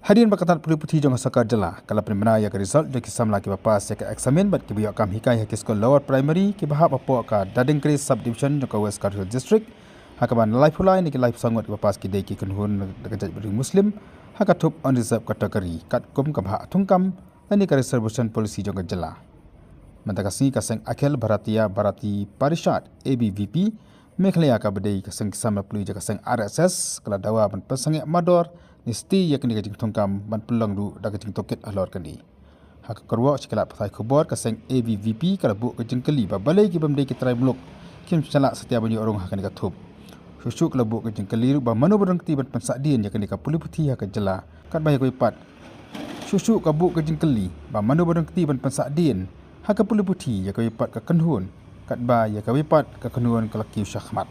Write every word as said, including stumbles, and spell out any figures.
Hadien ba ka tnad pule puthi jong ka sorkar jylla ka la pynbna ïa ka result jong ki samla kiba pass ïa ka eksamin bad kiba ïoh kam hikai ha ki skul lower primary kiba hap hapoh ka Dading Khari Sub Division jong ka West Khasi Hills District, ha kaba na laiphew lai na ki laiphew saw ngut kiba pass ki dei ki kynhun na ka jaitbynriew Muslim ha ka thup unreserved category katkum ka bhah thungkam lane ka reservation policy jong ka jylla. Mynta ka sngi ka seng Akhil Bharatiya Bharati Parishad, A B V P, Meghalaya kaba dei ka seng ki samla pule jong ka seng R S S ka la dawa ban pynsangeh mardor ne sdie ïa kane ka jingthungkam ban pynlong ruh da ka jingtohkit halor kane. Ha ka kyrwoh sha ki lad pathai khubor ka seng A B V P ka la buh ka jingkylli ba balei ki bym dei ki trai muluk kim shym la satia ban ïoh rung ha kane ka thup. Shuh shuh ka la buh ka jingkylli ruh ba mano ba don kti ban pynsahdien ïa kane ka pule puthi ha ka jylla katba ïa kawei pat. Shuh shuh ka buh ka jingkylli ba mano ba don kti ban pynsahdien ha ka pule puthi ïa kawei pat ka kynhun katba ïa kawei pat ka kynhun ka la kiew shakhmat.